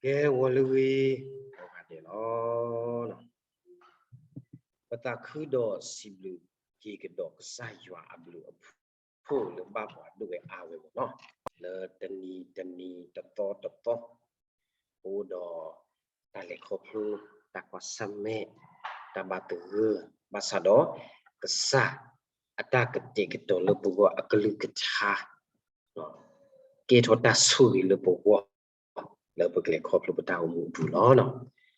ကဲ ဂီၤလၢအဂ့ၤ ကိးဂၤဒဲးလီၤ. ပသးခုဒီးစံးဘျုးက့ၤကဒီးကစၢ်ယွၤအဘျုးအဖှိၣ်လၢဘၣ်ပှၤဒိၣ်ဝဲအါဝဲမ့ၢ်နီၤ, လၢတနံၤတနံၤတသီတသီ ပအိၣ်ဒီးတၢ်လဲၤခီဖျိ တၢ်ကွၢ်ဆၢၣ်မဲာ် တၢ်ဘၣ်သဂၢၢ် ဘၣ်ဆၣ်ဒီး ကစၢ်အတၢ်ကတဲာ်ကတီၤလၢပဂီၢ်အကလုၢ်ကထါ ကဲထီၣ်တၢ်ဆိၣ်ဂ့ၤလၢပဂီၢ် လၢပကလဲၤခီဖျိပတၢ်အိၣ်မူအပူၤလီၤ.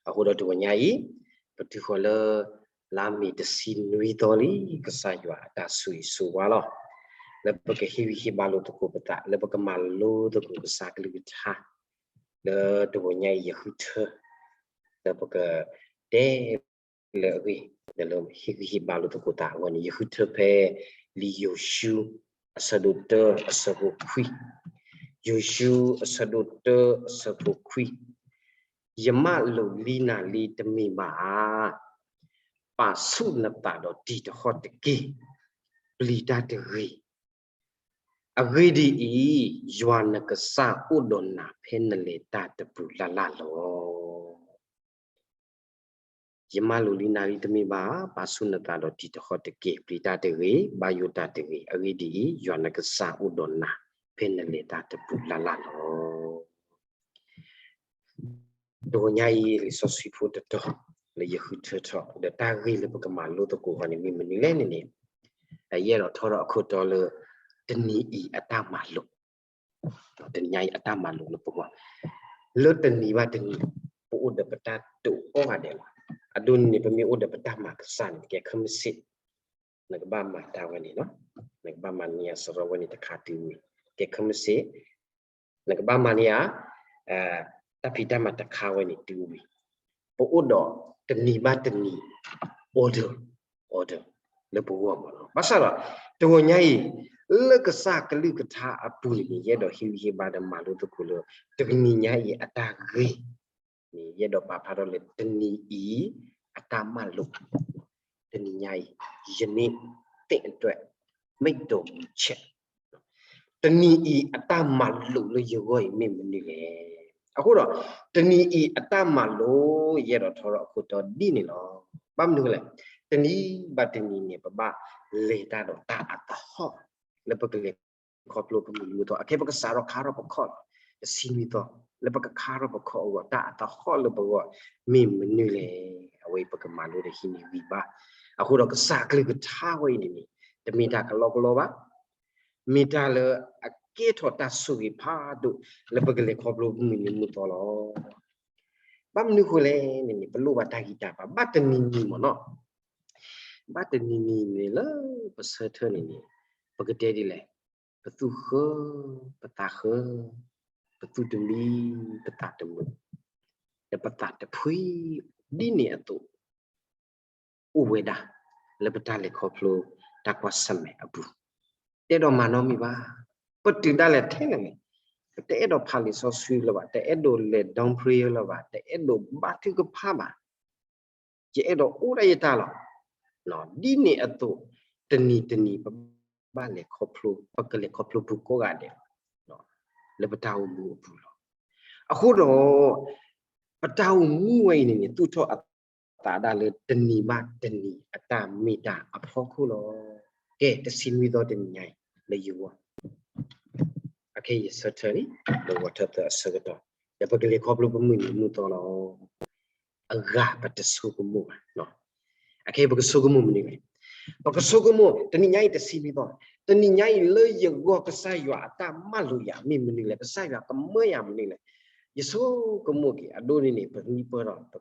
အဃိဒီးတဂီၤညါအံၤ ပတုၤဃီၤလၢ လါမ့ၤတဆံနွံသီလံ ကစၢ်ယွၤအတၢ်ဆိၣ်ဂ့ၤဆိၣ်ဝါလီၤ. လၢပကဟ့ၣ်ဂံၢ်ဟ့ၣ်ဘါလိာ်သကိးပသး လၢပကမၤလိသကိးကစၢ်ကလုၢ်ကထါ လၢတဂီၤညါအံၤယဃုထၢ လၢပကတဲ လၢအဂ့ၢ် ဒီးလၢဟ့ၣ်ဂံၢ်ဟ့ၣ်ဘါလိာ်သကိးသးအဂီၢ်န့ၣ် ယဃုထၢဖဲ လံာ်ယိၤၡူ အဆၢဒိၣ်တၢ အဆၢဖိခွံ, ယိၤၡူ အဆၢဒိၣ်တၢ အဆၢဖိခွံ, ယမၢလိာ်လံနၤလံတမ့ၢ်ဘၣ်ဧါ, ပာ်ဆူၣ်နသးဒီးတံၤတဟီၣ်တက့ၢ်, ပျံၤတၢ်တဂ့ၤ. အဂ့ၢ်ဒ်အံၤ, ယွၤနကစၢ်အိၣ်ဒီးနၤဖဲနလဲၤတၢ်တပူၤလၢ်လၢ်လီၤ. ယမၢလိာ်လံနၤလံတမ့ၢ်ဘၣ်, ပာ်ဆူၣ်နသးဒီးတံၤတဟီၣ်တက့ၢ်, ပျံၤတၢ်တဂ့ၤ, ဘၣ်ယိၣ်တၢ်တဂ့ၤ, အဂ့ၢ်ဒ်အံၤ, ယွၤနကစၢ်အိၣ်ဒီးနၤ ဖဲနလဲၤတၢ်တပူၤလၢ်လၢ်လီၤ. တဂီၤညါအံၤ လံာ်စီဆှံဖိတတီၤ လၢယဃုထၢထီၣ် ဒီးတၢ်ဂ့ၢ်လၢပကမၤလိသကိးအီၤန့ၣ် မ့ၢ်မနုၤလဲၣ်န့ၣ်န့ၣ်, ယအဲၣ်ဒိးထီထီၣ်အခိၣ်တီလၢ တနံၤအံၤအတၢ်မၤလိာ် တနံၤညါအံၤအတၢ်မၤလိာ်လၢပဂီၢ်, လၢတနံၤဘၣ်တနံၤ ပအိၣ်ဒီးပတၢ်တိာ်ကိးဂၤဒဲးလီၤ. အဒိန့ၣ် ပမ့ၢ်အိၣ်ဒီးပတၢ်မၤကစၢ်န့ၣ် ကဲခဲမုၢ်ဆ့ၣ် နကဘၣ်မၤတၢ်ဝဲန့ၣ်, နကဘၣ်မၤန့ၢ်အစရီဝဲန့ၣ်တခါတုၤဝံၤ, ကဲခဲမုၢ်ဆ့ၣ် နကဘၣ်မၤန့ၢ်ဧါ တၢ်ဖံးတၢ်မၤတခါဝဲန့ၣ်တုၤဝံၤ, ပအိၣ်ဒီးတနံၤဘၣ်တနံၤ order, order လၢပဂီၢ်မ့ၢ်နီၤ. ဘၣ်ဆၣ်ဒီး တဂီၤညါအံၤ လၢကစၢ်ကလုၢ်ကထါအပူၤန့ၣ် ယအဲၣ်ဒိးဟ့ၣ်ဂံၢ်ဟ့ၣ်ဘါဒီးမၤလိသကိးလၢ တနံၤညါအံၤအတၢ်ဂ့ၢ်န့ၣ် ယအဲၣ်ဒိးပာ်ဖျါထီၣ်လၢ တနံၤအံၤအတၢ်မၤလိာ်, တနံၤညါအံၤ ယနေ့သင့်အတွက် မိန့်တော်မူချက် တနံၤအံၤအတၢ်မၤလိာ်လၢယဂီၢ်အံၤမ့ၢ်မနုၤလဲၣ်. အဃိဒီး တနံၤအံၤအတၢ်မၤလိာ် ယအဲၣ်ဒိးထီထီၣ်အခိၣ်တီဒ်န့ၣ်လီၤ. ဘၣ်မနုၤလဲၣ်, တနံၤဘၣ်တနံၤန့ၣ် ပဘၣ်လဲၤတၢ်ဒီးတၢ်အသဟီၣ် လၢပကလဲၤခီဖျိပမုၢ်နံၤမုၢ်သီ, အခဲပကစးထီၣ်ခါထီၣ်ပခီၣ်လီၤ. တဆံနွံသီ လၢပကခါထီၣ်ပခီၣ်အဂီၢ် တၢ်အသဟီၣ်လၢပဂီၢ်မ့ၢ်မနုၤလဲၣ်. အဝဲအံၤပကမၤလိတဟံးန့ၢ်ဂံၢ်ဘါ. အဃိဒီးကစၢ်ကလုၢ်ကထါဝဲအံၤန့ၣ်န့ၣ် တမ့ၢ်တၢ်ကလီကလီဘၣ်. မ့ၢ်တၢ်လၢအကဲထီၣ်တၢ်ဆိၣ်ဂ့ၤဖးဒိၣ် လၢပကလဲၤခီဖျိပမုၢ်နံၤမုၢ်သီလီၤ. ဘၣ်မနုၤဃိလဲၣ်န့ၣ်န့ၣ် ပလိၣ်ဘၣ်တၢ်ဂံၢ်တၢ်ဘါ ဘၣ်တနံၤနံၤမ့ၢ်နီၤ, ဘၣ်တနံၤနံၤန့ၣ်လၢပဆၢထၢၣ်န့ၣ်န့ၣ် ပကတဲဒ်လဲၣ်, ပသူၣ်ဃၢ ပသးဃၢ, ပသူၣ်တမံ ပသးတမုာ်, ဒီးပသးတဖှံ ဒ်န့ၣ်အသိး အိၣ်ဝဲဒၣ် လၢပတၢ်လဲၤခီဖျိ တၢ်ကွၢ်ဆၢၣ်မဲာ်အပူၤ, တအဲၣ်ဒိးမၤနီတမံၤဘၣ်. ပတုာ်ဒၣ်လဲာ်ထဲလဲၣ်န့ၣ်, ပတအဲၣ်ဒိးဖးလံာ်စီဆှံလၢၤဘၣ်, တအဲၣ်ဒိးလဲၤ down prayer လၢၤဘၣ်, တအဲၣ်ဒိးဘါထုကဖၣ်ဘၣ်. ယအဲၣ်ဒိးအိၣ်ဒၣ်ယတၢ်လီၤ. ဒ်န့ၣ်အသိး တနံၤတနံၤ ပဘၣ်လဲၤခီဖျိ, ပကလဲၤခီဖျိပူၤကိးဂၤဒဲး လၢပတၢ်အိၣ်မူအပူၤလီၤ. အဃိဒီး ပတၢ်အိၣ်မူဝဲအံၤန့ၣ်န့ၣ် သူၣ်ထီၣ်အသးဒၣ်လၢတနံၤဘၣ်တနံၤအတၢ်မ့ၢ်တၢ်အဖီခိၣ်လီၤ. ကဲ တဆံနွံသီတနံၤညါအံၤ လၢယဂီၢ် အခဲအံၤယဆၢထၢၣ်လံ လၢဂီၤထၢၣ်သၢအဆၢကတီၢ် ဒီးပကလဲၤခီဖျိပမုၢ်နံၤမုၢ်သီလီၤ. အဂၤပတဆိကမိၣ်ဘၣ်. အခဲအံၤပကဆိကမိၣ်မနုၤလဲၣ်. ပကဆိကမိၣ် တနံၤညါအံၤတဆံနွံသီ, တနံၤညါအံၤလၢယဂီၢ်ကစၢ်ယွၤအတၢ်မၤလိာ်ယၤမ့ၢ်မနုၤလဲၣ်, ကစၢ်ယွၤကမၢယၤမနုၤလဲၣ်. ယဆိကမိၣ်က့ၤ အဒိန့ၣ်န့ၣ် ပနံပၢၢ်ဒီး ပ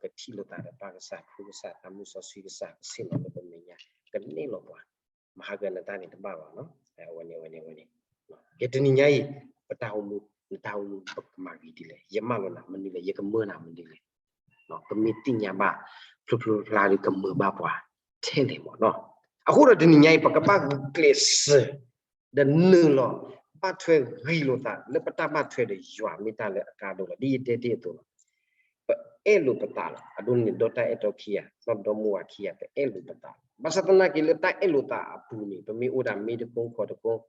ကထံၣ်လိာ်သးဒီးပၢ်ကစၢ် ဖိကစၢ် သးမုၢ်စီဆှံကစၢ် ကဆ့ၣ်နီၤလၢပမဲာ်ညါ ကနဲၣ်လီၤပှၤ မဟါကနတၢ်န့ၣ်တဘၣ်ဘၣ်နီၤ, အဝဲန့ၣ် အဝဲန့ၣ် အဝဲန့ၣ်. ကဲတနံၤညါအံၤ ပတၢ်အိၣ်မူ နတၢ်အိၣ်မူ ပကမၤဂ့ၤဒ်လဲၣ်, ယမၢလီၤနၤမနုၤလဲၣ်, ယကမၢနၤမနုၤလဲၣ်. ပမ့ၢ်သ့ၣ်ညါဘၣ် ဖျိဖျိဖျါဖျါဒီးကမၢဘၣ်ပှၤထဲလဲၣ်မ့ၢ်နီၤ. အဃိဒီးတနံၤညါအံၤ ပကဘၣ်ဂုာ်ကျဲးစၢး ဒီးနုာ်လီၤ ဘၣ်ထွဲဂ့ၤလိာ်သး လၢပတၢ်ဘၣ်ထွဲဒီးယွၤမ့ၢ်တၢ်လၢအကါဒိၣ်လီၤ. ဒ်ယတဲတ့ၢ်အသိးလီၤ. ပအဲၣ်လိာ်ပသးလီၤ. အဒိန့ၣ် ဒီတၢ်အဲၣ်တီခံဂၤ ဒီဒီမိၢ်ဝၤခံဂၤ ပအဲၣ်လိာ်ပသးလီၤ. ဘၣ်ဆၣ်သနာ်က့လၢတၢ်အဲၣ်လိာ်သးအပူၤန့ၣ် ပမ့ၢ်အိၣ်ဒၣ်မ့ၢ်တကိၢ်ခီတကိၢ်,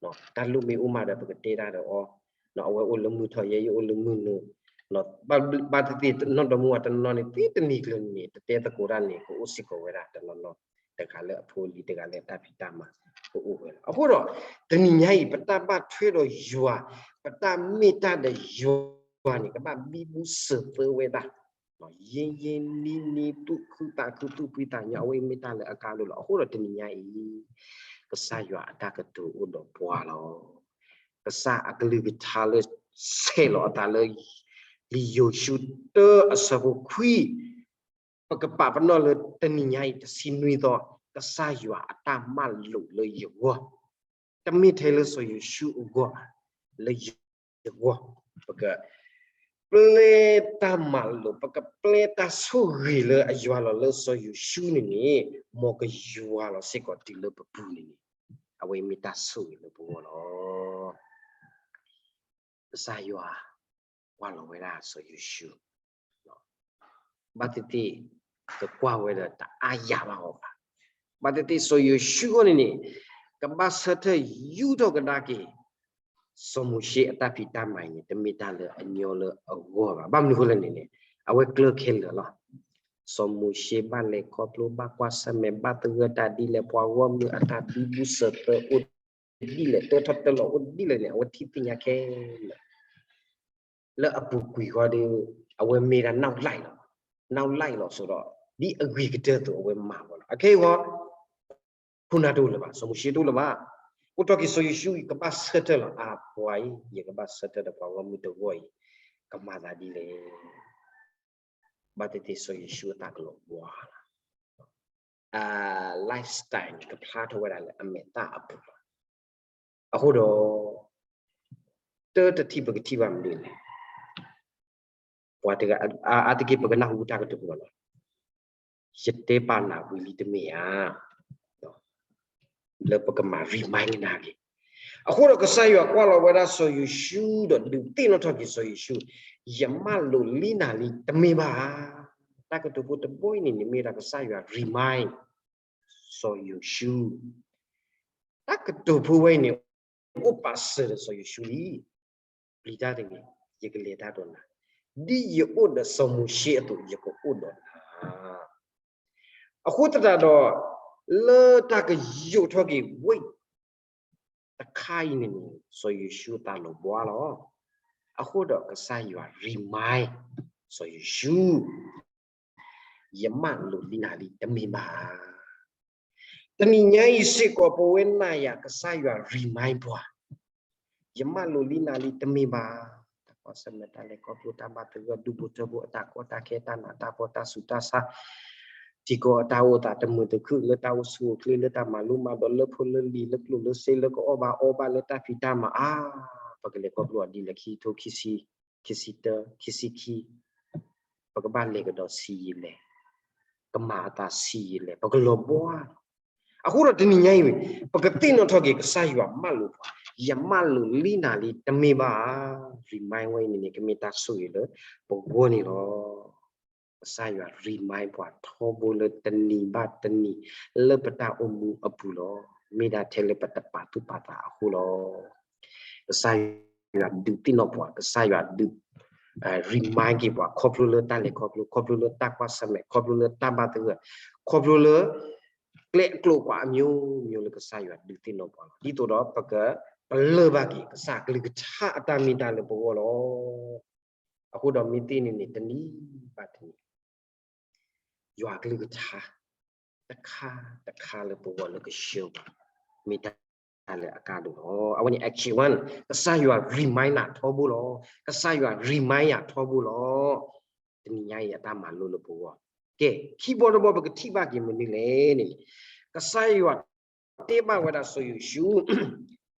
တၢ်လိၣ်မ့ၢ်အိၣ်မးဒီးပကတဲတၢ်ဒီးအီၤ, အဝဲအိၣ်လၢမုၢ်ထီၣ် ယဲယအိၣ်လၢမုၢ်နုာ်, ဘၣ်သ့ၣ်သ့ၣ် နီၢ်ဒီမါဝၤတနီၤနီၤန့ၣ် သ့တနံၤကျၢၤန့ၣ် တတဲသကိးတၢ်န့ၣ် ကအိၣ်စ့ၢ်ကီးဝဲဒၣ်တနီၤနီၤ, တဂၤလၢအဖိအလံၤ တဂၤလၢအတၢ်ဖံးတၢ်မၤကအိၣ်ဝဲလီၤ. အဃိဒီး တနံၤညါအံၤ ပတၢ်ဘၣ်ထွဲဒီးယွၤ, ပတၢ်မ့ၢ်တၢ်ဒီးယွၤန့ၣ် ကဘၣ်ဘံဘူစၢၤသၢဝဲဒၣ် ယ့ယ့နံနံ သူၣ်ခုသးခု သူၣ်ဖှံသးညီ အဝဲအံၤမ့ၢ်တၢ်လၢအကါဒိၣ်လီၤ. အဃိဒီးတနံၤညါအံၤ ကစၢ်ယွၤအတၢ်ကတိၤအိၣ်ဒီးပှၤလီၤ. ကစၢ်အကလုၢ်ကထါလၢဆဲးလီၤအသးလၢ လံာ်ယိၤၡူတၢအဆၢဖိခွံ, ပကပာ်ပနီၣ်လၢတနံၤညါအံၤတဆံနွံသီ, ကစၢ်ယွၤအတၢ်မၤလိာ်လၢယဂီၢ်, တမ့ၢ်ထဲလၢစီၤယိၤၡူအဂီၢ်ဘၣ်, လၢယဂီၢ်, ပကပျဲတၢ်မၤလိာ်, ပကပျဲတၢ်ဆိၣ်ဂ့ၤလၢအယွၤလီၤလၢစီၤယိၤၡူန့ၣ်န့ၣ်, မ်ကယွၤလီၤစ့ၢ်ကီးတုၤလၢပပူၤန့ၣ်န့ၣ်, အဝဲမ့ၢ်တၢ်ဆိၣ်ဂ့ၤလၢပဂီၢ်လီၤ. ကစၢ်ယွၤ ကွၢ်လီၤဝဲဒၣ်စီၤယိၤၡူ, ဘၣ်သ့ၣ်သ့ၣ် ကကွၢ်ဝဲဒီးတအါယၤဘၣ်အီၤဘၣ်. ဘၣ်သ့ၣ်သ့ၣ်စီၤယိၤၡူအဂီၢ်န့ၣ်န့ၣ်, ကဘၣ်ဆၢထၢၣ်ယူၢ်ထီၣ်ကဒါက့ၤ စီၤမိၤၡ့အတၢ်ဖံးတၢ်မၤအံၤန့ၣ် တမ့ၢ်တၢ်လၢအညီလၢအဂီၢ်ဘၣ်. ဘၣ်မနုၤအဃိလဲၣ်န့ၣ်န့ၣ်, အဝဲကျၢၢ်ခဲလၢာ်လီၤ. စီၤမိၤၡ့ဘၣ်လဲၤခီဖျိ ဘၣ်ကွၢ်ဆၢၣ်မဲာ် ဘၣ်သဂၢၢ်တၢ်ဒ်လဲၣ်, ပှၤဂီၢ်မုၢ်အတၢ်ဘံဘူစၢၤသၢအိၣ်ဒ်လဲၣ်, တၢထီၣ်တၢလီၤအိၣ်ဒ်လဲၣ်န့ၣ် အဝဲထံၣ်သ့ၣ်ညါခဲလၢာ် လၢအပူၤကွံာ်ဃီဒီး အဝဲမ့ၢ်ဒၣ် နောက်လိုက်လီၤ, နောက်လိုက်လီၤ ဆိဒီး ဒ်အဂ့ၤကတၢၢ်အသိးအဝဲမၤဝဲလီၤ. အခဲအံၤဃီ ခိၣ်နၢ်တအိၣ်လၢၤဘၣ်, စီၤမိၤၡ့တအိၣ်လၢၤဘၣ်. အိၣ်ထီၣ်က့ၤစီၤယိၤၡူအံၤ ကဘၣ်ဆၢထၢၣ်လီၤ. အါ ပှၤအံၤ ယကဘၣ်ဆၢထၢၣ်ဒီးပှၤဂီၢ်မုၢ်တဂီၢ်အံၤ ကမၤသးဒ်လဲၣ်. ဘၣ်သ့ၣ်သ့ၣ်စီၤယိၤၡူအတၢ်ကလီၤဘှါလီၤ. အ lifestyle န့ၣ် ကဖျါထီၣ်ဝဲဒၣ်လၢအမဲာ်သၣ်အပူၤလီၤ. အဃိဒီး တၢတထံၣ်ပကထံၣ်ဘၣ်မနုၤလဲၣ်, ပှၤတဂၤ အါတက့ၢ် ပကနၢ်ဟူတၢ်ကတိၤပူၤလီၤ. ယတဲပာ်နၤဝံၤလံတမ့ၢ်ဧါ, လၢပကမၤ remind နၤက့ၤ. အဃိဒီးကစၢ်ယွၤကွၢ်လီၤဝဲဒၣ်စီၤယိၤၡူဒီးဒုးသ့ၣ်နီၣ်ထီၣ်က့ၤစီၤယိၤၡူ, ယမၢလိာ်လံနၤလံတမ့ၢ်ဘၣ်ဧါ. တၢ်ကတိၤဖိတဘိအံၤန့ၣ်န့ၣ် မ့ၢ်ဒၣ်ကစၢ်ယွၤ remind စီၤယိၤၡူ, တၢ်ကတိၤဖိဝဲအံၤန့ၣ် အိၣ်ပာ်စၢၤဒီးစီၤယိၤၡူလံ. ပျံၤတၢ်တဂ့ၤ, ယကလဲၤတၢ်ဒီးနၤ, ဒ်ယအိၣ်ဒီးစီၤမိၤၡ့အသိး ယကအိၣ်ဒီးနၤ. အဃိသတးဒီး လၢတၢ်ကယိးထီၣ်က့ၤဝ့ၢ် တခါအံၤန့ၣ်န့ၣ် စီၤယိၤၡူအသးလီၤဘှါလီၤ. အဃိဒီးကစၢ်ယွၤ remind စီၤယိၤၡူ, ယမၢလိာ်လံနၤလံတမ့ၢ်ဘၣ်. တနံၤညါအံၤစ့ၢ်ကီး ပဝဲနၤယၤ ကစၢ်ယွၤ remind ပှၤ, ယမၢလိာ်လံနၤလံတမ့ၢ်ဘၣ်. တၢ်ကွၢ်ဆၢၣ်မဲာ်တၢ်လဲၤခီဖျိတၢ်ဘၣ်သဂၢၢ် ဒူၣ်ဖိထၢဖိ အတၢ်ကီတၢ်ခဲ တၢ်နးတၢ်ဖှီၣ် တၢ်ဆူးတၢ်ဆါ ထံကီၢ်အတၢ်အိၣ်သး တမုာ်တခုၣ် လၢတၢ်အိၣ်ဆူၣ်အိၣ်ချ့ လၢတၢ်မၤလိမၤဒိး လၢဖိလၢလံၤ လၢကျိၣ်လၢစ့ လၢကအီၣ်ဘၣ်အီဘၣ် လၢတၢ်ဖံးတၢ်မၤအါ, ပကလဲၤခီဖျိအီၤဒ်လဲၣ် ခံကထိခံဆံ ခံဆံတၢ ခံဆံခံ, ပကဘၣ်လဲၤကဒီးဆံးယံာ်လဲၣ်, ကမၤအသးဆံးယံာ်လဲၣ် ပကလီၤဘှါလီၤ. အဃိဒီးတနံၤညါအံၤ ပကသ့ၣ်နီၣ်ထီၣ်က့ၤ ကစၢ်ယွၤမၢလိာ်ပှၤ, ယမၢလိာ်လံနၤလံတမ့ၢ်ဘၣ်ဧါ. remind ဝဲအံၤန့ၣ်န့ၣ် ကမ့ၢ်တၢ်ဆိၣ်ဂ့ၤလၢပဂီၢ်န့ၣ်လီၤ. ကစၢ်ယွၤ remind ပှၤထီဘိလၢတနံၤဘၣ်တနံၤ လၢပတၢ်အိၣ်မူအပူၤလီၤ. မ့ၢ်ဒၣ်ထဲလၢပတပာ်သူၣ်ပာ်သးအဃိလီၤ. ကစၢ်ယွၤဒုးသ့ၣ်နီၣ်ပှၤ, ကစၢ်ယွၤဒုး remind က့ၤပှၤ ခီဖျိလၢတၢ်လဲၤခီဖျိ, ခီဖျိလၢတၢ်ကွၢ်ဆၢၣ်မဲာ်, ခီဖျိလၢတၢ်ဘၣ်သဂၢၢ်, ခီဖျိလၢ ကျဲအကျိၤကွာ်အမျိုးမျိုးလၢကစၢ်ယွၤဒုးသ့ၣ်နီၣ်ပှၤလီၤ. ဒ်သိးဒီးပကပလၢၢ်ဘၣ်က့ၤ ကစၢ်အကလုၢ်ကထါအတၢ်မ့ၢ်တၢ်လၢပဂီၢ်လီၤ. အဃိဒီးမ့ၢ်သ့ၣ်န့ၣ်န့ၣ် တနံၤဘၣ်တနံၤ ယွၤအကလုၢ်ကထါ တခါတခါလၢပဂီၢ်လၢကဆှၢပှၤ မ့ၢ်တၢ်လၢအကါဒိၣ်လီၤ. အဝဲန့ၣ် action one ကစၢ်ယွၤ remind နၤထီဘိလီၤ. ကစၢ်ယွၤ remind ယၤထီဘိလီၤ. တနံၤညါအံၤအတၢ်မၤလိလၢပဂီၢ်, ကဲ ခံဘီတဘီ ပကထံၣ်ဘၣ်က့ၤမနုၤလဲၣ်န့ၣ်, ကစၢ်ယွၤတဲဘၣ်ဝဲဒၣ်စီၤယိၤၡူ,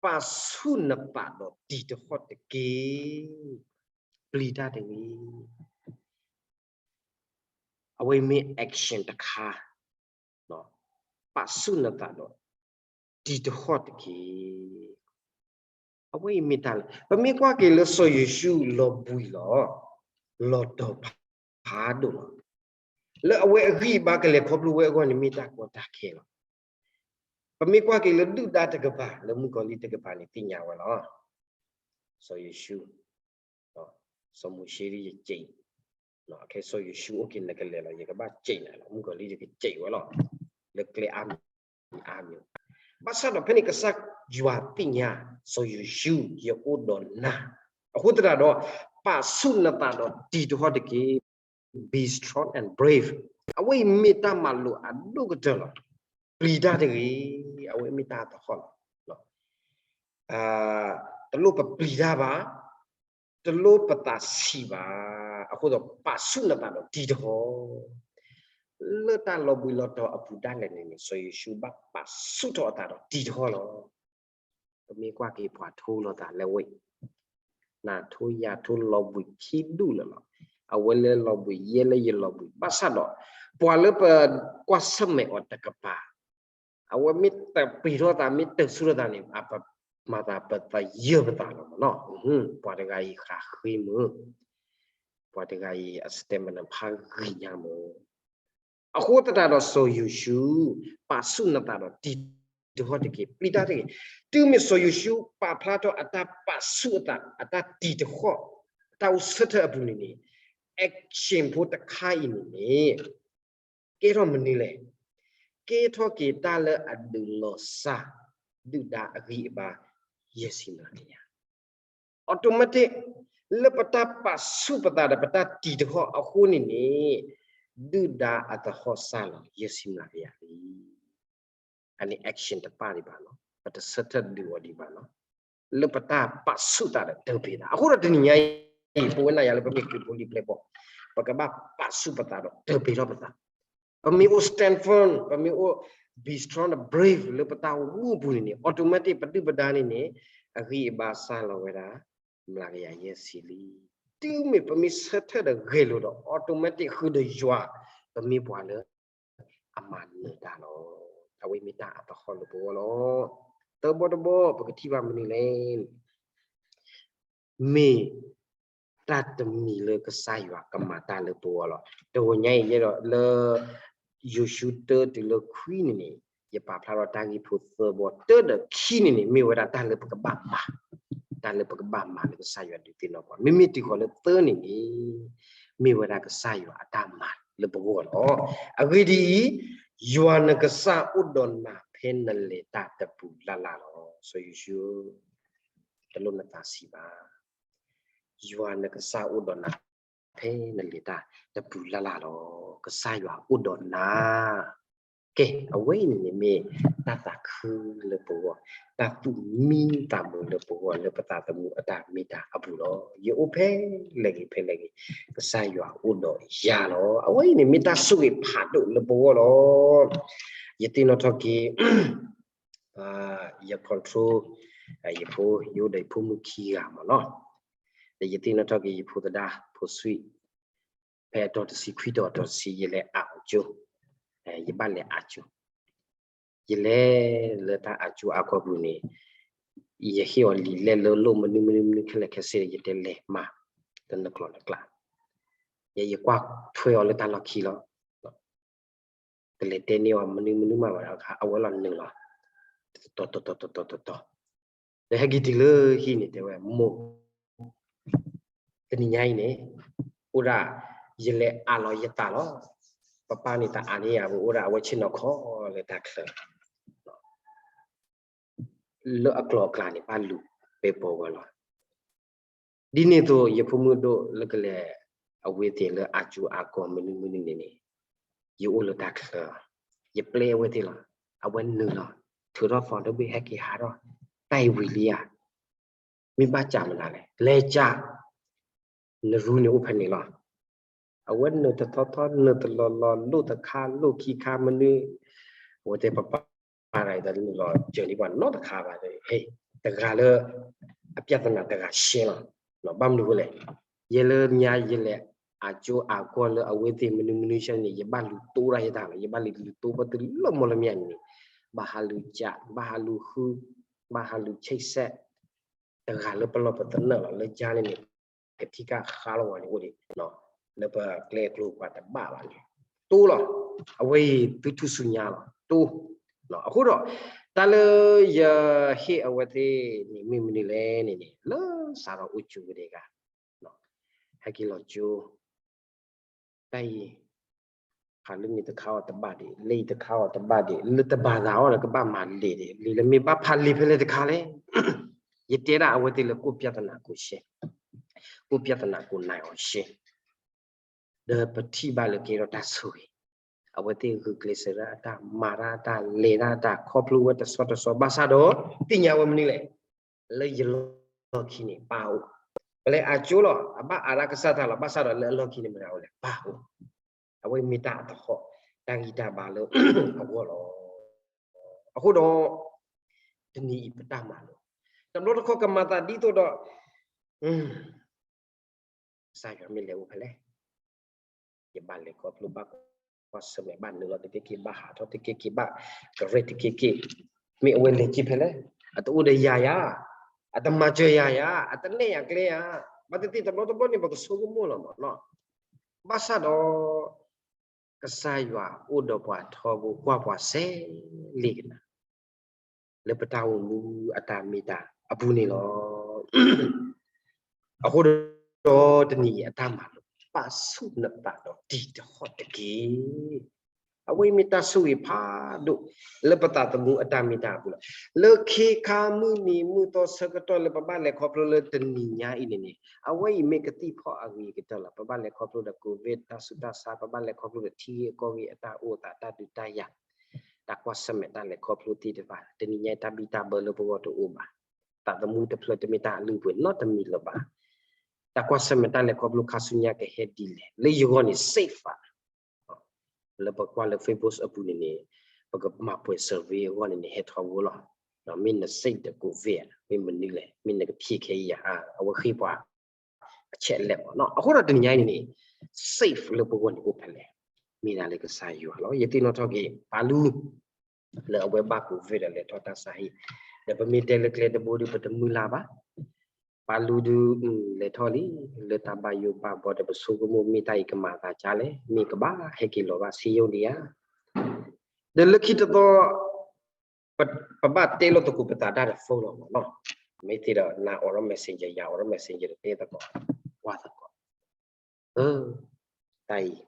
ပာ်ဆူၣ်နသးဒီးတံၤတဟီၣ်တက့ၢ်. ပျံၤတၢ်တဂ့ၤ. အဝဲမ့ၢ် action တခါ, ပာ်ဆူၣ်နသးဒီးတံၤတဟီၣ်တက့ၢ်. အဝဲအံၤမ့ၢ်တၢ်လၢ ပမ့ၢ်ကွၢ်က့ၤလၢစီၤယိၤၡူလီၤဘှံးလီၤ, လီၤတီၤဖးဒိၣ်လီၤ. လၢအဝဲအဂံၢ်အဘါကလဲၤခီဖျိဝဲအဂီၢ်န့ၣ် မ့ၢ်တၢ်ကီတၢ်ခဲလီၤ. ပမ့ၢ်ကွၢ်က့ၤလၢဒုၣ်ဒါတကပၤ လၢမုၣ်ကီၤလံၢ်တကပၤန့ၣ် သ့ၣ်ညါဝဲလီၤ. စီၤယိၤၡူ စီၤမိၤၡ့ဒ်ယစံး, ခဲစီၤယိၤၡူအိၣ်က့ၤနကလဲၤလီၤ ယကဘၣ်စံးနၤလီၤ မုၢ်ကီၤလံၢ်ဒ်ကစံးဝဲလီၤ, လၢကျဲအါမံၤအါမံၤ, ဘၣ်ဆၣ်ဒီးဖဲန့ၣ်ကစၢ်ယွၤသ့ၣ်ညါ, စီၤယိၤၡူ ယအိၣ်ဒီးနၤ, အဃိသတးဒီး ပာ်ဆူၣ်နသးဒီးတံၤတဟီၣ်တက့ၢ်, be strong and brave, အဝဲအံၤမ့ၢ်တၢ်မၤလိာ်အဒိၣ်ကတၢၢ်လီၤ, ပျံၤတၢ်တဂ့ၤ, အဝဲမ့ၢ်တၢ်အသဟီၣ်လီၤ တလိၣ်ပပျံၤတၢ်ဘၣ်, တလိၣ်ပသးဆံးဘၣ်, အဃိဒီးပာ်ဆူၣ်နသးဒီးတံၤတဟီၣ်, လၢတၢ်လီၤဘှံးလီၤတီၤအပူၤဒၣ်လဲာ်န့ၣ်န့ၣ် စီၤယိၤၡူဘၣ်ပာ်ဆူၣ်ထီၣ်အသးဒီးတံၤတဟီၣ်လီၤ. ပမ့ၢ်ကွၢ်က့ၤပှၤထိလိာ်သးလၢဝဲ နၤထိယၤထိလီၤဘှံးခံဒူၣ်လၢာ်လီၤ, အဝဲလၢလီၤဘှံး ယဲလၢယလီၤဘှံး ဘၣ်ဆၣ်ဒီး ပှၤလၢပကွၢ်ဆၢၣ်မဲာ်အီၤတကပၤ အဝဲမ့ၢ်တပှ့ၤထီၣ်သး မ့ၢ်တၢၢ်ဆူၣ်ထီၣ်သးန့ၣ် အပမၤသးပသယၢၢ်ပသးလီၤမ့ၢ်နီၤ, ပှၤတဂၤအံၤဃးဃ့မုာ်, ပှၤတဂၤအံၤအ stamina ဖးဂံၢ်ညါမ့ၢ်, အဃိသတးဒီးစီၤယိၤၡူ ပာ်ဆူၣ်နသးဒီးတံၤတဟီၣ်တက့ၢ်, ပျံၤတၢ်တဂ့ၤ, တုၤမ့ၢ်စီၤယိၤၡူပာ်ဖျါထီၣ်အတၢ်ပာ်ဆူၣ်အသး အတၢ်တံၤတဟီၣ် အတၢ်အိၣ်ဆၢထၢၣ်အပူၤန့ၣ်န့ၣ်, action ဖိတခါအံၤန့ၣ်န့ၣ် ကဲထီၣ်မနုၤလဲၣ်, ကဲထီၣ်က့ၤတၢ်လၢအဒုးလီၤစၢ် ဒုၣ်ဒါအဂံၢ်အဘါ ယဲၢ်ဆံမျးကယၤ automatic လၢပတၢ်ပာ်ဆူၣ်ပသးဒီးပတၢ်တံၤတဟီၣ်အဃိန့ၣ်န့ၣ်, ဒုၣ်ဒါအသဟီၣ်စၢ်လီၤ ယဲၢ်ဆံမျးကယၤလံ. အန့ၣ် action တပၣ်ဒံးဘၣ်လီၤ. ပတဆၢထၢၣ်ဒုးအီၤဒံးဘၣ်လီၤ. လၢပတၢ်ပာ်ဆူၣ်သးဒီးတၢ်ပျံၤသး အဃိဒီးတနံၤညါအံၤ ပဝဲနၤယၤလၢပမ့ၢ်ခရံာ်ဖိလံၤပျဲၢ်ဘီၣ် ပကဘၣ်ပာ်ဆူၣ်ပသးဒီးတၢ်ပျံၤထီၣ်ပသး, ပမ့ၢ်အိၣ် stand firm ပမ့ၢ်အိၣ် be strong and brave လၢပတၢ်အိၣ်မူအပူၤန့ၣ်န့ၣ် automatic ပဒုၣ်ပဒါန့ၣ်န့ၣ် အဂံၢ်အဘါစၢ်လီၤဝဲဒၣ် မျးကယၤယဲၢ်ဆံလံ. တုၤမ့ၢ်ပမ့ၢ်ဆၢထၢၣ်ဒီးဂဲၤလိာ်ဒီး automatic ဃုာ်ဒီးယွၤ ပမ့ၢ်ပှၤလၢအမၤနၢၤတၢ်လီၤ. အဝဲမ့ၢ်တၢ်အသဟီၣ်လၢပဂီၢ်လီၤ. သၢဘီတဘီ ပကထံၣ်ဘၣ်မနုၤလဲၣ် မ့ၢ်တၢ်တမံၤလၢကစၢ်ယွၤကမၤတၢ်လၢပဂီၢ်လီၤ. တဂီၤညါအံၤယဲဒီးလၢ ယိၤၡူတၢတုၤလၢခွံန့ၣ်န့ၣ် ယပာ်ဖျါထီၣ်တၢ်ဂ့ၢ်ဖိသၢဘီ တၢဒီးခံန့ၣ်န့ၣ် မ့ၢ်ဝဲဒၣ်တၢ်လၢပကဘၣ်မၤ, တၢ်လၢပကဘၣ်မၤလၢကစၢ်ယွၤဒုးသ့ၣ်နီၣ်ပှၤ, မ့မ့ၢ်တုၤဃီၤလၢသၢန့ၣ်န့ၣ် မ့ၢ်ဝဲဒၣ်ကစၢ်ယွၤအတၢ်မၤလၢပဂီၢ်လီၤ. အဂ့ၢ်ဒ်အံၤ, ယွၤနကစၢ်အိၣ်ဒီးနၤဖဲနလဲၤတၢ်တပူၤလၢ်လၢ်လီၤ. စီၤယိၤၡူ တလိၣ်နသးဆံးဘၣ်. ယွၤနကစၢ်အိၣ်ဒီးနၤ ဖဲနလဲၤတၢ်တပူၤလၢ်လၢ်လီၤ. ကစၢ်ယွၤအိၣ်ဒီးနၤ. ကဲ, အဝဲအံၤန့ၣ်န့ၣ်မ့ၢ်တၢ်သးခုလၢပဂီၢ်, တၢ်သူၣ်မံသးမုာ်လၢပဂီၢ် လၢပသးသမူအတၢ်မ့ၢ်တၢ်အပူၤလီၤ. ယအိၣ်ဖဲလဲၣ်ဂ့ၤဖဲလဲၣ်ဂ့ၤ, ကစၢ်ယွၤအိၣ်ဒီးယၤလီၤ. အဝဲအံၤန့ၣ်မ့ၢ်တၢ်ဆိၣ်ဂ့ၤဖးဒိၣ်လၢပဂီၢ်လီၤ. ယသ့ၣ်နီၣ်ထီၣ်က့ၤ ယ control ယဖိ, ယအိၣ်ဒီးယဖိမုၣ်ခံဂၤမ့ၢ်နီၤ. ဒီးယသ့ၣ်နီၣ်ထီၣ်က့ၤယဖိသဒါ ဖိဆွံ, ဖဲအတီၤတဆံခွံတီၤအတီၤတဆံ ယလဲၤအးအီၤကၠိ, ယဘၣ်လဲၤအးကၠိ, ယလဲၤလၢတၢ်အးကၠိအါကီၢ်ပူၤန့ၣ်, ယဟ့ၣ်အီၤလံာ်လဲၢ်လၢလိၣ်မနုၤမနုၤမနုၤခဲလၢာ်ခဲဆ့ ယတဲလဲၤမၤ, တနကျိၤတကျါ, ယကွၢ်ထွဲအီၤလၢတၢ်လီၢ်ခံလီၤ. ကလဲၤတဲန့ၢ်အီၤမနုၤမနုၤမးဘၣ်အခါ အဝဲလီၤနုာ်လီၤ, တတီၤတီၤတီၤတီၤတီၤတီၤ, ဒီးဟဲက့ၤတုၤလၢဟံၣ်န့ၣ် တဲဝဲ မိၢ်, တနံၤညါအံၤန့ၣ် အိၣ်ဒၣ် ယလဲၤအးလီၤယသးလီၤ. ပပၢ်န့ၣ်တအးန့ၢ်ယၤဘၣ် အိၣ်ဒၣ်အဝဲဆ့ၣ်နီၤခီလၢတၢ်ချၢ လၢအကျိၤအကျဲန့ၣ် ဘၣ်လူၤပဲပီဝဲလီၤ. ဒ်န့ၣ်အသိး ယဖိမုၣ်ဒိၣ်လၢကလဲၤ အဝဲသ့ၣ်လၢအကၠိအါကီၢ်မနုၤမနုၤန့ၣ်န့ၣ်, ယအိၣ်လၢတၢ်ချၢ, ယပျဲအဝဲသ့ၣ်လီၤ. အဝဲနုာ်လီၤ, ထုးထီၣ်သီတဘ့ၣ် ဟဲက့ၤဟးထီၣ်, တၢ်အံၤဝံၤလံဧါ, မ့ၢ်ဘၣ်စးမနုၤလဲၣ်, လဲၤစး, နရူန့ၣ်အိၣ်ဖဲန့ၣ်လီၤ. အဝဲနုာ်တထီထီ နုာ်တလီၤလီၤ လိၣ်တခါလိၣ်ခံခါမနုၤ, အဝဲတဲပပၢ်တဂၤအံၤ တနုာ်လီၤစၢၤန့ၢ်ပှၤနီတခါဘၣ်, ဟဲ, တဂၤလၢ အပြဿနာတဂၤရှဲလီၤ. ဘၣ်မနုၤအဃိလဲၣ်, ယဲလၢညါယလဲၤအကၠိအါကီၢ်လၢအဝဲသ့ၣ်မနုၤမနုၤဆဲန့ၣ် ယဘၣ်လူၤတိၢ်တၢ်ယတၢ်လီၤ, ယဘၣ်လူၤတိၢ်ဘၣ်တုၤလၢမီၢ်လမၠဲၣ်န့ၣ်, ဘၣ်ဟးလူၤစး, ဘၣ်ဟးလူၤဃု, ဘၣ်ဟးလူၤဆဲးစဲး တဂၤလၢပလီၢ်ပသနၢၣ်လီၤ. လၢကၠါန့ၣ်န့ၣ် ကထံၣ်ကၢ်ဃါလီၤဝဲန့ၣ်အိၣ်ဒံး, လၢပကျဲကျိၤပှၤတဘၣ်ဘၣ်န့ၣ်, တိၢ်လီၤ, အဝဲအံၤသုထူၣ်စုညါလီၤ, တိၢ်. အဃိဒီး တၢ်လၢယဟ့ၣ်အဝဲသ့ၣ်န့ၣ် မ့ၢ်မနုၤလဲၣ်န့ၣ်န့ၣ် လၢစးထီၣ်အိၣ်ကၠိကဒဲက ဟဲက့ၤလီၤကၠိ, တၢ်အံၤ ဖးလၢန့ၣ်တခါအီၤတဘၣ်ဒံး, လၢအံၤတခါအီၤတဘၣ်ဒံး, လၢတဘၣ်သးအီၤဒီးကဘၣ်မၤလံာ်ဒံး, လံာ်လၢမ့ၢ်ဘၣ်ဖးလံာ်ဖဲလဲၣ်တခါလဲၣ်. ယတဲဒၣ်အဝဲသ့ၣ်လၢကိၣ်ပြဿနာကိးရှဲ, ကိၣ်ပြဿနာကိးနၤအီၤရှဲ ဒီးပထံၣ်ဘၣ်လၢကဲထီၣ်တၢ်ဆိၣ်ဂ့ၤ, အဝဲသ့ၣ်ဂုာ်ကျဲးစၢးဒၣ်အတၢ်, မၤဒၣ်အတၢ်, လဲၤဒၣ်အတၢ်, ခီဖျိဝဲတဆီတဆီ, ဘၣ်ဆၣ်ဒီး သ့ၣ်ညါဝဲမနုၤလဲၣ်, လၢယလီၢ်ခံန့ၣ် ပၢ်အိၣ်, ပလဲၤအကၠိလီၤ, အဘၣ်အါဒၣ်ကစၢ်တၢ်လီၤ, ဘၣ်ဆၣ်ဒီးလၢအလီၢ်ခံန့ၣ်မတၤအိၣ်လဲၣ်, ပၢ်အိၣ်. အဝဲမ့ၢ်တၢ်အသဟီၣ်, တၢ်ဂံၢ်တၢ်ဘါလၢအဂီၢ်လီၤ. အဃိဒီး တနံၤအံၤပတၢ်မၤလိာ်, တဘျီတခီၣ်ကမၤသးဒ်သိးဒီး ကစၢ်ယွၤမ့ၢ်လဲၤအိၣ်ဖဲလဲၣ်, ယဘၣ်လဲၤခီဖျိဘၣ်ကွၢ်ဆၢၣ်မဲာ် ဘၣ်နုာ်လီၤတက့ၢ်က့ၢ်, ဘၣ်ဟးထီၣ်တက့ၢ်က့ၢ်, ဘၣ်ကရဲၣ်တက့ၢ်က့ၢ်, မ့ၢ်အဝဲလဲၤက့ၤဖဲလဲၣ်, အတအိၣ်ဒီးယၤယၤ, အတမၤစၢၤယၤယၤ, အတနဲၣ်ယၤကျဲယၤ, ဘၣ်သ့ၣ်သ့ၣ်တဘျီတဘျီန့ၣ် ပကဆိကမိၣ်လီၤမးနီၤ. ဘၣ်ဆၣ်ဒီး ကစၢ်ယွၤအိၣ်ဒီးပှၤထီဘိ ကွၢ်ပှၤစဲလ့ၣ်ကနၤ လၢပတၢ်အိၣ်မူအတၢ်မ့ၢ်တၢ်အပူၤန့ၣ်လီၤ. အဃိဒီးတနံၤအံၤအတၢ်မၤလိာ်, ပာ်ဆူၣ်နသးဒီးတံၤတဟီၣ်တက့ၢ်. အဝဲအံၤမ့ၢ်တၢ်ဆိၣ်ဂ့ၤဖးဒိၣ် လၢပသးသမူအတၢ်မ့ၢ်တၢ်အပူၤလီၤ. လၢခ့ခါမုၢ်နံၤမုၢ်သီဆၢကတီၢ်လၢပဘၣ်လဲၤခီဖျိလၢတနံၤညါအံၤန့ၣ်န့ၣ် အဝဲအံၤမ့ၢ်ကသံၣ်ဖီၣ်အဂ့ၤကတၢၢ်လီၤ. ပဘၣ်လဲၤခီဖျိဒီး ကိုဗစ် တၢ်ဆူးတၢ်ဆါ, ပဘၣ်လဲၤခီဖျိဒီးထံဂ့ၢ်ကီၢ်ဂ့ၢ်အတၢ်အိၣ်သး တၢ်ဒုးတၢ်ယၤ, တၢ်ကွၢ်ဆၢၣ်မဲာ် တၢ်လဲၤခီဖျိသ့ၣ်တဖၣ်, တနံၤညါအံၤ တၢ်ဘံၣ်တၢ်ဘၢလၢပဂီၢ်တအိၣ်ဘၣ်. သးသမူတဖျၢၣ်တမ့ၢ်တၢ်အလုၢ်အပှ့ၤနီတမံၤလၢၤဘၣ်. တၢ်ကွၢ်ဆၢၣ်မဲာ် တၢ်လဲၤခီဖျိခါဆူညါကဟဲဒ်လဲၣ်, လၢယဂီၢ်န့ၣ် safe ဘၣ်. လၢပကွၢ်လၢ Facebook အပူၤန့ၣ်န့ၣ် ပကမၤပှဲၤ survey အဂီၢ်န့ၣ်န့ၣ် ဟဲထီဘိလီၤ. မ့ၢ်န safe ဒီး ကိုဗစ် မ့ၢ်မနုၤလဲၣ်, မ့ၢ်နကဖံးခဲအံၤယၤ, အဝဲဃ့ပှၤ အဆဲးလဲၣ်မးနီၤ. အဃိဒီးတနံၤညါအံၤန့ၣ်န့ၣ် safe လၢပဂီၢ်န့ၣ်အိၣ်ဖဲလဲၣ်, မ့ၢ်ဒၣ်လၢကစၢ်ယွၤလီၤ. ယသ့ၣ်နီၣ်ထီၣ်က့ၤ ပၢ်လူ လၢအဝဲဘၣ် ကိုဗစ် ဒီးလဲၤထီၣ်တၢ်ဆါဟံၣ်, ဒီးပမ့ၢ်တဲလၢကျဲတဘိဒီး ပတမုၢ်လၢ်ဘၣ်. ပၢ်လူဒုး လဲၤထီၣ်လံ, လၢတၢ်ဘၣ်ယိၣ်ဘၣ်ဘီဒီး ပဆိကမိၣ်မ့ၢ်တၢ်အံၤကမၤသးဒ်လဲၣ်, မ့ၢ်ကဘၣ်ဟဲက့ၤလီၤဘၣ် စ့ယိၣ်ဒံးဧါ. ဒီးလၢခံတသီ ပဘၣ်တဲလိာ်သကိးပသးတၢ်ဒီး phone လီၤမးနီၤ. မ့ၢ်သ့ဒီး နၤအိးထီၣ် messenger, ယၤအိးထီၣ် messenger ဒီးတဲသကိး, ကွၢ်သကိး, အၢ, တၢ်အံၤ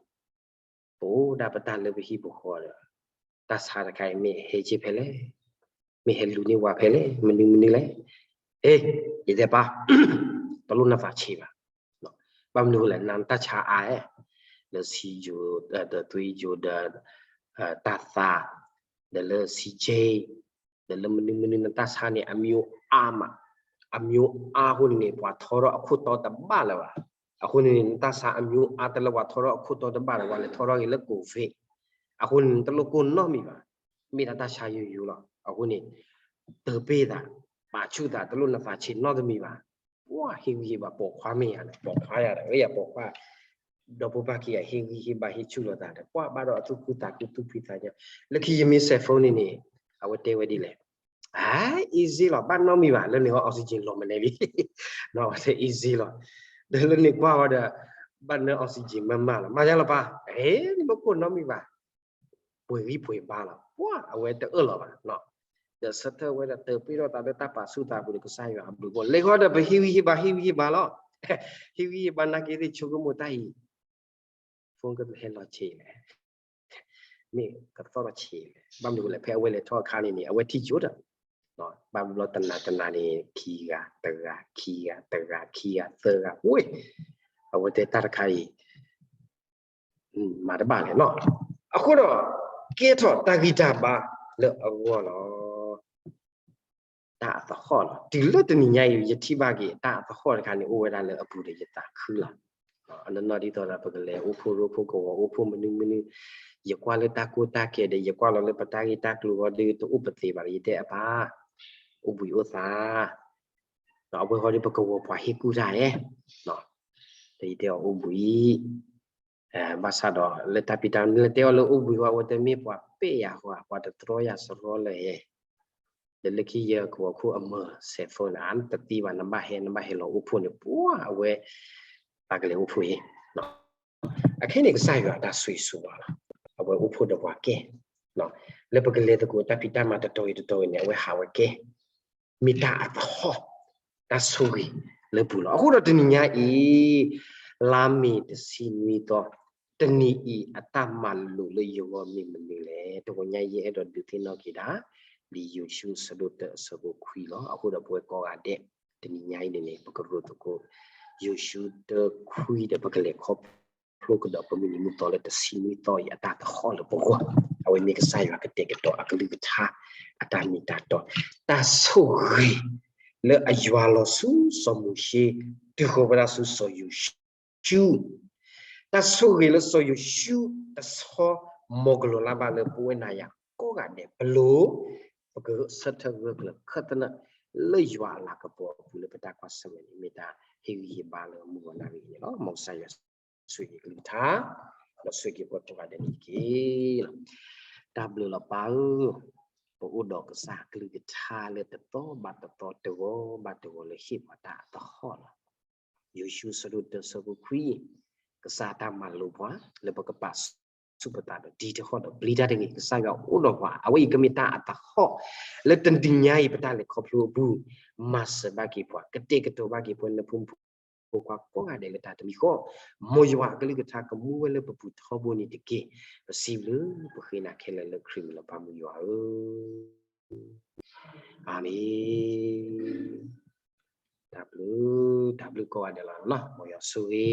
ပအိၣ်ဒၣ်ပတၢ်လၢပဟံၣ်ပဃီဒီး တၢ်ဆါတခါအံၤ မ့ၢ်ဟဲက့ၤဖဲလဲၣ်, မ့ၢ်ဟဲလူၤန့ၢ်ဝဲဖဲလဲၣ်, မနုၤမနုၤလဲၣ်. အ့, ယတဲပၢ်, တလိၣ်နသးဆံးဘၣ်. ဘၣ်မနုၤလဲၣ်, နတၢ်ဆါအါ, လၢဆံယိၤ, ဒီးသွံယိၤ, ဒီး တၢ်သး, ဒီးလၢဆံက့, ဒီးလၢမနုၤမနုၤ နတၢ်ဆါန့ၣ် အမျိုးအါမး, အမျိုးအါအဃိန့ၣ်န့ၣ် ပှၤထီထီၣ်အခိၣ်တီတဘၣ်လၢၤဘၣ်. အဃိန့ၣ်န့ၣ် နတၢ်ဆါအမျိုးအါတလၢပှၤထီထီၣ်အခိၣ်တီတဘၣ်လၢၤဘၣ်, လဲၤထီထီၣ်က့ၤလၢ ကိုဗစ်. အဃိန့ၣ် နတလိၣ်ကိၢ်နီတမံၤဘၣ်, မ့ၢ်ဒၣ်တၢ်ဆါယိယိလီၤ. အဃိန့ၣ် တပ့ၢ်သး, ပာ်ဆူၣ်သး, တလိၣ်နသးဆံးနီတမံၤဘၣ်. ပှၤဟ့ၣ်ဂံၢ်ဟ့ၣ်ဘါ ပိာ်ခွါမ့ၢ်ယၤဒီး ပိာ်ခွါယၤဒီး ဝဲယၤပိာ်ခွါ ဒီဖိပၢ်ခံဂၤ ဟ့ၣ်ဂံၢ်ဟ့ၣ်ဘါ ဟ့ၣ်ဆူၣ်လိာ်သးဒီး ပှၤဘၣ်ဒီးအသူၣ်ခုသးခု သူၣ်ဖှံသးညီ. လၢခံယမ့ၢ် cell phone န့ၣ်န့ၣ် အဝဲတဲဝဲဒ်လဲၣ်, အါ, easy လီၤ, ဘၣ်နီတမံၤဘၣ်, လၢန့ၣ်ဟီ oxygen လီၤမနုၤလံ, အဝဲတဲ easy လီၤ. ဒီးလၢန့ၣ်ကွၢ်ဝဲဒီး ဘၣ်နၢ oxygen မးမးလီၤ, မၤယါလီၤပၢ်, အ့, နမ့ၢ်ကိၢ်နီတမံၤဘၣ်, ပှဲၤဂံၢ်ပှဲၤဘါလီၤ, ပှၤအဝဲတအၢၣ်လီၤဘၣ်. ဒီးဆၢထၢၣ်ဝဲဒီး တပ့ၢ်ထီၣ်သးလၢတၢ်ပာ်ဆူၣ်သးပူၤဒီး ကစၢ်ယွၤအဘျုးအဖှိၣ်, လဲၤဃီဒီး ပဟ့ၣ်ဂံၢ်ဟ့ၣ်ဘါ ဟ့ၣ်ဂံၢ်ဟ့ၣ်ဘါလီၤ. ဟ့ၣ်ဂံၢ်ဟ့ၣ်ဘါနာ်က့သ့ၣ် ဆိကမိၣ်တၢ်အံၤ phone ကဟဲလီၤဆံးလဲၣ်, မ့ၢ်ကသီၣ်လီၤဆံးလဲၣ်. ဘၣ်မနုၤလဲၣ်, ဖဲအဝဲလဲၤထီၣ်အခါန့ၣ်န့ၣ် အဝဲထံၣ်ယိာ်ဒီး ဘၣ်ဘျီတနၤတနၤန့ၣ် ခံဂၤတဂၤ ခံဂၤတဂၤ ခံဂၤသၢဂၤ, ဝ့ၢ်, အဝဲတဲတၢ်တခါအံၤ မၤတဘၣ်လဲၣ်နီၤ. အဃိဒီး ကဲထီၣ်တၢ်ဂံၢ်တၢ်ဘါလၢအဂီၢ်လီၤ. တၢ်အသဟီၣ်လီၤ. တုၤလၢတနံၤညါအံၤ ယထံၣ်ဘၣ်က့ၤ တၢ်အသဟီၣ်တခါန့ၣ် အိၣ်ဝဲဒၣ်လၢအပူၤဒီးယသးခုလီၤ. အနီၢ်နီၢ်ဒ်သိးဒီး ပကလဲၤအိၣ်ဖှိၣ်ရိဖှိၣ် ကဝီၤအိၣ်ဖှိၣ်မနုၤမနုၤ, ယကွၢ်လၢတၢ်ကိၢ်တၢ်ဂီၤဒီး ယကွၢ်လီၤလၢပတၢ်ဂ့ၢ်တၢ်ကျိၤဃီဒီး တအိၣ်ပသ့ဘၣ်ဒီး ယတဲအပၢ် အိၣ်ဘှံးအိၣ်သါ, အဝဲဃီဒီး ပကဝီၤပှၤဟ့ၣ်ကူၣ်တၢ်ဧဲ, ဒီးယတဲအီၤအိၣ်ဘှံး ဘၣ်ဆၣ်ဒီး လၢတၢ်ဖံးတၢ်မၤ နတဲအီၤလၢအိၣ်ဘှံးဃီ အဝဲတမ့ၢ်ပှၤပ့ၢ်ယၤဃီ ပှၤတတြီယၤစရီလၢၤဧဲ. ဒီးလၢခံယကဝီၤခိၣ်အမၢ cell phone န့ၣ် နတသံဘၣ် နဘၣ်ဟဲ နဘၣ်ဟဲလီၤအိၣ်ဖှိၣ်န့ၣ် ပှၤအဝဲ ပကလဲၤအိၣ်ဖှိၣ်အံၤ အခဲန့ၣ် ကစၢ်ယွၤအတၢ်ဆိၣ်ဂ့ၤဆိၣ်ဝါလီၤ. အဝဲအိၣ်ဖှိၣ်ဒီးပှၤကဲ, လၢပကလဲၤသကိးတၢ်ဖံးတၢ်မၤတတီၤအံၤတတီၤအံၤန့ၣ် အဝဲဟးဝဲကဲ, မ့ၢ်တၢ်အသဟီၣ်, တၢ်ဆိၣ်ဂ့ၤလၢပူၤလီၤ. အဃိဒီးတနံၤညါအံၤ လါမ့ၤတဆံနွံသီ, တနံၤအံၤအတၢ်မၤလိာ်လၢယဂီၢ်မ့ၢ်မနုၤလဲၣ်. တဂီၤညါယအဲၣ်ဒိးဒုးသ့ၣ်နီၣ်က့ၤဒၣ် လံာ်ယိၤၡူအဆၢဒိၣ်တၢအဆၢဖိခွံလီၤ. အဃိဒီးပဝဲကိးဂၤဒဲး တနံၤညါအံၤန့ၣ်န့ၣ် ပကရိသကိး ယိၤၡူတခွံဒီး ပကလဲၤခီဖျိကဒီး ပမုၢ်နံၤမုၢ်သီလၢတဆံနွံသီအံၤအတၢ်ကဟီၣ်လၢပဂီၢ်, အဝဲမ့ၢ်ကစၢ်ယွၤကတဲာ်ကတီၤအကလုၢ်ကထါ အတၢ်မ့ၢ်တၢ်တီ, တၢ်ဆိၣ်ဂ့ၤလၢအယွၤလီၤဆူစီၤမိၤၡ့ တုၤဃီၤဝဲဒၣ်ဆူစီၤယိၤၡူ တၢ်ဆိၣ်ဂ့ၤလၢစီၤယိၤၡူတဆီ မ်ကလီၤလၢ်ဘၣ်လၢပဝဲနၤယၤကိးဂၤဒဲး ပလိၤ ပကဆၢထၢၣ်ဂၢၢ်ကျၢၤခၢၣ်သနၢၣ် လၢယွၤအလၤကပီၤအပူၤလၢပတၢ်ကွၢ်ဆၢၣ်မဲာ်န့ၣ် မ့ၢ်တၢ်ဟ့ၣ်ဂံၢ်ဟ့ၣ်ဘါလၢမုၢ်ဂီၤနၣ်ရံၣ်အံၤန့ၣ်လီၤ. မ်ကစၢ်ယွၤဆိၣ်ဂ့ၤကလုၢ်ကထါ ဒီးဆိၣ်ဂ့ၤပှၤကိးဂၤဒဲးန့ၣ်တက့ၢ်လီၤ. တၢ်ဘျုးလီၤပၢ်ဧၢ, ပအိၣ်ဒီးကစၢ်ကလုၢ်ကထါလၢတသီဘၣ်တသီ တဂီၤဘၣ်တဂီၤလၢဟ့ၣ်ပှၤတၢ်အသဟီၣ်လီၤ. ယိၤၡူအဆၢဒိၣ်တၢအဆၢဖိခွံ, ကစၢ်တၢ်မၤလိာ်ပှၤ လၢပကပာ်ဆူၣ်ပသးဒီး ဒ်တဟီၣ်ဒီးပျံၤတၢ်တဂ့ၤ, ကစၢ်ယွၤအိၣ်ဒီးပှၤ, အဝဲအံၤကမ့ၢ်တၢ်အသဟီၣ် လၢတနံၤညါအံၤပတၢ်လဲၤခီဖျိအပူၤ, မၤစၢၤဘၣ်က့ၤပှၤ, ကတဲာ်ကတီၤဘၣ်က့ၤပှၤ နဖိမုၣ်ဖိခွါကိးဂၤဒဲးလၢတၢ်တမံၤဃီ, မ်ယွၤအကလုၢ်ကထါကမူဝဲလၢပပူၤထီဘိန့ၣ်တက့ၢ်. ပစံးဘျုးပဃ့နၤခဲလၢာ်လၢခရံာ်မံၤလီၤ ပၢ်မုၢ်ယွၤဧၢ, အၤမ့ၣ်. တၢ်ဘျုး, တၢ်ဘျုးကိးဂၤဒဲးလီၤ, မ်ယွၤဆိၣ်ဂ့ၤ